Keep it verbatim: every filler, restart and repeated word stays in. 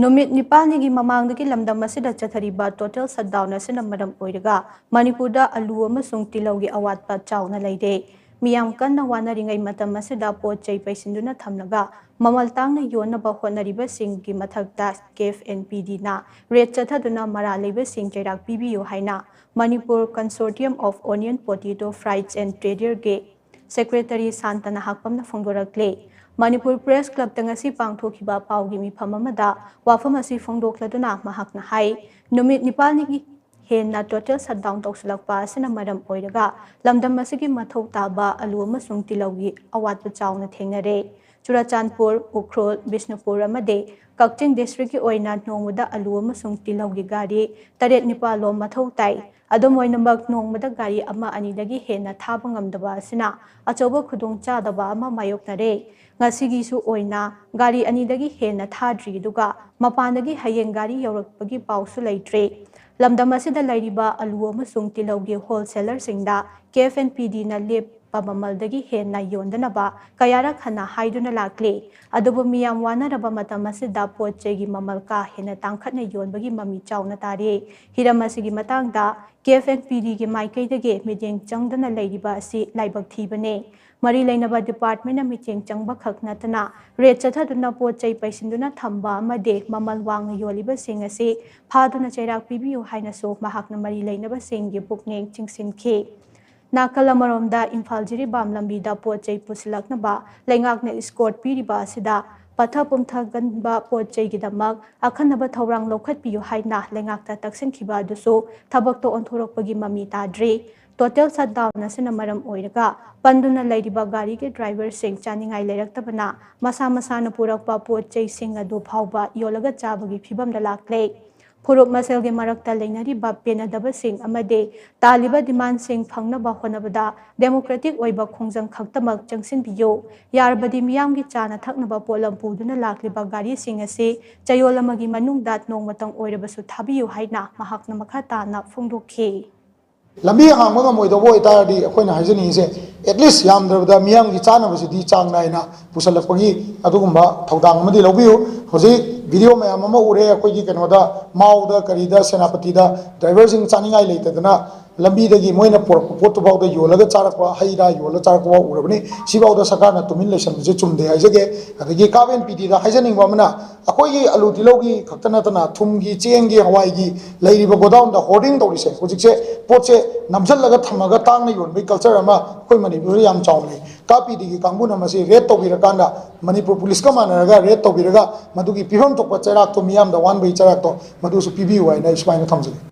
ꯅꯨꯃꯤꯠ ꯅꯤꯄꯥꯜꯅꯤꯒꯤ ꯃꯃꯥꯡꯗꯒꯤ ꯂꯝꯗꯝ ꯑꯁꯤꯗ ꯆꯠꯊꯔꯤꯕ total shutdown ꯑꯁꯤꯅ ꯃꯔꯝ ꯑꯣꯏꯔꯒ ꯃꯅꯤꯄꯨꯔꯗ ꯑꯂꯨ ꯑꯃꯁꯨꯡ ꯇꯤꯜꯍꯧꯒꯤ ꯑꯋꯥꯠꯄ ꯆꯥꯎꯅ ꯂꯩꯔꯦ꯫ ꯃꯤꯌꯥꯝ ꯀꯟꯅ ꯋꯥꯅꯔꯤꯉꯩ ꯃꯇꯝ ꯑꯁꯤꯗ ꯄꯣꯠ ꯆꯩ ꯄꯩꯁꯤꯟꯗꯨꯅ ꯊꯝꯂꯒ ꯃꯃꯜ ꯇꯥꯡꯅ ꯌꯣꯟꯅꯕ ꯍꯣꯠꯅꯔꯤꯕꯁꯤꯡꯒꯤ ꯃꯊꯛꯇ ꯀꯦꯐ ꯑꯦꯟ ꯄꯤ ꯗꯤꯅ ꯔꯦꯗ ꯆꯠꯊꯗꯨꯅ ꯃꯔꯥꯜ ꯂꯩꯕꯁꯤꯡ ꯆꯩꯔꯥꯛ ꯄꯤꯕꯤꯌꯨ ꯍꯥꯏꯅ Manipur Consortium of Onion Potato Fries and Traderꯒꯤ Secretary ꯁꯥꯟꯇꯅ ꯍꯥꯛꯄꯝꯅ ꯐꯣꯡꯗꯣꯔꯛꯂꯦ꯫ ꯃꯅꯤꯄꯨꯔ ꯄ꯭ꯔꯦꯁ ꯀ꯭ꯂꯕꯇ ꯉꯁꯤ ꯄꯥꯡꯊꯣꯛꯈꯤꯕ ꯄꯥꯎꯒꯤ ꯃꯤꯐꯝ ꯑꯃꯗ ꯋꯥꯐꯝ ꯑꯁꯤ ꯐꯣꯡꯗꯣꯛꯂꯗꯨꯅ ꯃꯍꯥꯛꯅ ꯍꯥꯏ, ꯅꯨꯃꯤꯠ ꯅꯤꯄꯥꯜꯅꯤꯒꯤ ꯍꯦꯟꯅ total shutdown ꯇꯧꯁꯤꯜꯂꯛꯄ ꯑꯁꯤꯅ ꯃꯔꯝ ꯑꯣꯏꯔꯒ ꯂꯝꯗꯝ ꯑꯁꯤꯒꯤ ꯃꯊꯧ ꯇꯥꯕ ꯑꯂꯨ ꯑꯃꯁꯨꯡ ꯇꯤꯜꯍꯧꯒꯤ ꯑꯋꯥꯠꯄ ꯆꯥꯎꯅ ꯊꯦꯡꯅꯔꯦ꯫ ꯆꯨꯔꯆꯥꯟꯄꯨꯔ, ꯎꯈ꯭ꯔꯨꯜ, ꯕꯤꯁꯅꯨꯄꯨꯔ ꯑꯃꯗꯤ ꯀꯛꯆꯤꯡ districtꯀꯤ ꯑꯣꯏꯅ ꯅꯣꯡꯃꯗ ꯑꯂꯨ ꯑꯃꯁꯨꯡ ꯇꯤꯜꯍꯧꯒꯤ ꯒꯥꯔꯤ ꯇꯔꯦꯠ ꯅꯤꯄꯥꯜ ꯂꯣꯝ ꯃꯊꯧ ꯇꯥꯏ꯫ ꯑꯗꯨꯝ ꯑꯣꯏꯅꯃꯛ, ꯅꯣꯡꯃꯗ ꯒꯥꯔꯤ ꯑꯃ ꯑꯅꯤꯗꯒꯤ ꯍꯦꯟꯅ ꯊꯥꯕ ꯉꯝꯗꯕ ꯑꯁꯤꯅ ꯑꯆꯧꯕ ꯈꯨꯗꯣꯡꯆꯥꯗꯕ ꯑꯃ ꯃꯥꯌꯣꯛꯅꯔꯦ꯫ ꯉꯁꯤꯒꯤꯁꯨ ꯑꯣꯏꯅ ꯒꯥꯔꯤ ꯑꯅꯤꯗꯒꯤ ꯍꯦꯟꯅ ꯊꯥꯗ꯭ꯔꯤ, ꯑꯗꯨꯒ ꯃꯄꯥꯟꯗꯒꯤ ꯍꯌꯦꯡ ꯒꯥꯔꯤ ꯌꯧꯔꯛꯄꯒꯤ ꯄꯥꯎꯁꯨ ꯂꯩꯇ꯭ꯔꯤ꯫ ꯂꯝꯗꯝ ꯑꯁꯤꯗ ꯂꯩꯔꯤꯕ ꯑꯂꯨ ꯑꯃꯁꯨꯡ ꯇꯤꯜꯍꯧꯒꯤ wholesalerꯁꯤꯡꯗ ꯀꯦꯐ ꯑꯦꯟ ꯄꯤ ꯗꯤꯅ ꯂꯦꯞꯄ ꯃꯃꯜꯗꯒꯤ ꯍꯦꯟꯅ ꯌꯣꯟꯗꯅꯕ ꯀꯌꯥꯔꯛ ꯍꯟꯅ ꯍꯥꯏꯗꯨꯅ ꯂꯥꯛꯂꯤ꯫ ꯑꯗꯨꯕꯨ ꯃꯤꯌꯥꯝ ꯋꯥꯅꯔꯕ ꯃꯇꯝ ꯑꯁꯤꯗ ꯄꯣꯠ ꯆꯩꯒꯤ ꯃꯃꯜ ꯀꯥ ꯍꯦꯟꯅ ꯇꯥꯡꯈꯠꯅ ꯌꯣꯟꯕꯒꯤ ꯃꯃꯤ ꯆꯥꯎꯅ ꯇꯥꯔꯤ꯫ ꯍꯤꯔꯝ ꯑꯁꯤꯒꯤ ꯃꯇꯥꯡꯗ ꯀꯦꯐ ꯑꯦꯟ ꯄꯤ ꯗꯤꯒꯤ ꯃꯥꯏꯀꯩꯗꯒꯤ ꯃꯤꯠꯌꯦꯡ ꯆꯪꯗꯅ ꯂꯩꯔꯤꯕ ꯑꯁꯤ ꯂꯥꯏꯕꯛ ꯊꯤꯕꯅꯤ꯫ ꯃꯔꯤ ꯂꯩꯅꯕ departmentꯅ ꯃꯤꯠꯌꯦꯡ ꯆꯪꯕ ꯈꯛ ꯅꯠꯇꯅ ꯔꯦꯗ ꯆꯠꯊꯗꯨꯅ ꯄꯣꯠ ꯆꯩ ꯄꯩꯁꯤꯟꯗꯨꯅ ꯊꯝꯕ ꯑꯃꯗꯤ ꯃꯃꯜ ꯋꯥꯡꯅ ꯌꯣꯜꯂꯤꯕꯁꯤꯡ ꯑꯁꯤ ꯐꯥꯗꯨꯅ ꯆꯩꯔꯥꯛ ꯄꯤꯕꯤꯌꯨ ꯍꯥꯏꯅꯁꯨ ꯃꯍꯥꯛꯅ ꯃꯔꯤ ꯂꯩꯅꯕꯁꯤꯡꯒꯤ ꯄꯨꯛꯅꯤꯡ ꯆꯤꯡꯁꯤꯟꯈꯤ꯫ ꯅꯥꯀꯜ ꯑꯃꯔꯣꯝꯗ ꯏꯝꯐꯥꯜ ꯖꯤꯔꯤꯕꯥꯝ ꯂꯝꯕꯤꯗ ꯄꯣꯠ ꯆꯩ ꯄꯨꯁꯤꯜꯂꯛꯅꯕ ꯂꯩꯉꯥꯛꯅ escort ꯄꯤꯔꯤꯕ ꯑꯁꯤꯗ ꯄꯠꯊ ꯄꯨꯝꯊꯒꯟꯕ ꯄꯣꯠ ꯆꯩꯒꯤꯗꯃꯛ ꯑꯈꯟꯅꯕ ꯊꯧꯔꯥꯡ ꯂꯧꯈꯠꯄꯤꯌꯨ ꯍꯥꯏꯅ ꯂꯩꯉꯥꯛꯇ ꯇꯛꯁꯤꯟꯈꯤꯕ ꯑꯗꯨꯁꯨ ꯊꯕꯛꯇ ꯑꯣꯟꯊꯣꯔꯛꯄꯒꯤ ꯃꯃꯤ ꯇꯥꯗ꯭ꯔꯤ꯫ Total shutdown ꯑꯁꯤꯅ ꯃꯔꯝ ꯑꯣꯏꯔꯒ ꯄꯟꯗꯨꯅ ꯂꯩꯔꯤꯕ ꯒꯥꯔꯤꯒꯤ driverꯁꯤꯡ ꯆꯥꯅꯤꯡꯉꯥꯏ ꯂꯩꯔꯛꯇꯕꯅ ꯃꯁꯥ ꯃꯁꯥꯅ ꯄꯨꯔꯛꯄ ꯄꯣꯠ ꯆꯩꯁꯤꯡ ꯑꯗꯨ ꯐꯥꯎꯕ ꯌꯣꯜꯂꯒ ꯆꯥꯕꯒꯤ ꯐꯤꯚꯝꯗ ꯂꯥꯛꯂꯦ꯫ ꯐꯨꯔꯨꯞ ꯃꯁꯦꯜꯒꯤ ꯃꯔꯛꯇ ꯂꯩꯅꯔꯤꯕ ꯄꯦꯟꯅꯗꯕꯁꯤꯡ ꯑꯃꯗꯤ ꯇꯥꯜꯂꯤꯕ demandꯁꯤꯡ ꯐꯪꯅꯕ ꯍꯣꯠꯅꯕꯗ democratic ꯑꯣꯏꯕ ꯈꯣꯡꯖꯪ ꯈꯛꯇꯃꯛ ꯆꯪꯁꯤꯟꯕꯤꯌꯨ꯫ ꯌꯥꯔꯕꯗꯤ ꯃꯤꯌꯥꯝꯒꯤ ꯆꯥꯅ ꯊꯛꯅꯕ ꯄꯣꯠꯂꯝ ꯄꯨꯗꯨꯅ ꯂꯥꯛꯂꯤꯕ ꯒꯥꯔꯤꯁꯤꯡ ꯑꯁꯤ ꯆꯌꯣꯜ ꯑꯃꯒꯤ ꯃꯅꯨꯡꯗ ꯅꯣꯡꯃꯇꯪ ꯑꯣꯏꯔꯕꯁꯨ ꯊꯥꯕꯤꯌꯨ ꯍꯥꯏꯅ ꯃꯍꯥꯛꯅ ꯃꯈꯥ ꯇꯥꯅ ꯐꯣꯡꯗꯣꯛꯈꯤ꯫ ꯂꯝꯕꯤ ꯍꯥꯡꯕ ꯉꯝꯃꯣꯏꯗꯧꯕ ꯑꯣꯏꯇꯥꯔꯗꯤ ꯑꯩꯈꯣꯏꯅ ꯍꯥꯏꯖꯅꯤꯡꯉꯤꯁꯦ, at least ꯌꯥꯝꯗ꯭ꯔꯕꯗ ꯃꯤꯌꯥꯝꯒꯤ ꯆꯥꯅꯕꯁꯤꯗꯤ ꯆꯥꯡ ꯅꯥꯏꯅ ꯄꯨꯁꯜꯂꯛꯄꯒꯤ ꯑꯗꯨꯒꯨꯝꯕ ꯊꯧꯗꯥꯡ ꯑꯃꯗꯤ ꯂꯧꯕꯤꯌꯨ꯫ ꯍꯧꯖꯤꯛ video ꯃꯌꯥꯝ ꯑꯃ ꯎꯔꯦ ꯑꯩꯈꯣꯏꯒꯤ ꯀꯩꯅꯣꯗ, ꯃꯥꯎꯗ ꯀꯔꯤꯗ ꯁꯦꯅꯥꯄꯇꯤꯗ driverꯁꯤꯡ ꯆꯥꯅꯤꯡꯉꯥꯏ ꯂꯩꯇꯗꯅ ꯂꯝꯕꯤꯗꯒꯤ ꯃꯣꯏꯅ ꯄꯨꯔꯛꯄ ꯄꯣꯠꯇꯨꯐꯥꯎꯗ ꯌꯣꯜꯂꯒ ꯆꯥꯔꯛꯄ, ꯍꯩ ꯔꯥ ꯌꯣꯜꯂꯒ ꯆꯥꯔꯛꯄ ꯐꯥꯎ ꯎꯔꯕꯅꯤ꯫ ꯁꯤꯐꯥꯎꯗ ꯁꯔꯀꯥꯔꯅ ꯇꯨꯃꯤꯟ ꯂꯩꯁꯟꯕꯁꯦ ꯆꯨꯝꯗꯦ ꯍꯥꯏꯖꯒꯦ꯫ ꯑꯗꯒꯤ ꯀꯥꯞ ꯑꯦꯟ ꯄꯤ ꯗꯤꯗ ꯍꯥꯏꯖꯅꯤꯡꯕ ꯑꯃꯅ, ꯑꯩꯈꯣꯏꯒꯤ ꯑꯂꯨ ꯇꯤꯜꯍꯧꯒꯤ ꯈꯛꯇ ꯅꯠꯇꯅ ꯊꯨꯝꯒꯤ, ꯆꯦꯡꯒꯤ, ꯍꯋꯥꯏꯒꯤ ꯂꯩꯔꯤꯕ ꯒꯣꯗꯥꯎꯟꯗ hoarding ꯇꯧꯔꯤꯁꯦ, ꯍꯧꯖꯤꯛꯁꯦ ꯄꯣꯠꯁꯦ ꯅꯝꯁꯤꯜꯂꯒ ꯊꯝꯃꯒ ꯇꯥꯡꯅ ꯌꯣꯟꯕꯒꯤ culture ꯑꯃ ꯑꯩꯈꯣꯏ ꯃꯅꯤꯄꯨꯔꯗ ꯌꯥꯝ ꯆꯥꯎꯅ ꯂꯩ꯫ ꯀꯥꯞ ꯄꯤ ꯗꯤꯒꯤ ꯀꯥꯡꯕꯨꯅ ꯃꯁꯤ raid ꯇꯧꯕꯤꯔꯀꯥꯟꯗ, ꯃꯅꯤꯄꯨꯔ ꯄꯨꯂꯤꯁꯀ ꯃꯥꯟꯅꯔꯒ raid ꯇꯧꯕꯤꯔꯒ ꯃꯗꯨꯒꯤ ꯄꯤꯐꯝ ꯊꯣꯛꯄ ꯆꯩꯔꯥꯛꯇꯣ, ꯃꯤꯌꯥꯝꯗ ꯋꯥꯟꯕꯒꯤ ꯆꯩꯔꯥꯛꯇꯣ, ꯃꯗꯨꯁꯨ ꯄꯤꯕꯤꯌꯨ ꯍꯥꯏꯅ ꯑꯩ ꯁꯨꯃꯥꯏꯅ ꯊꯝꯖꯒꯦ꯫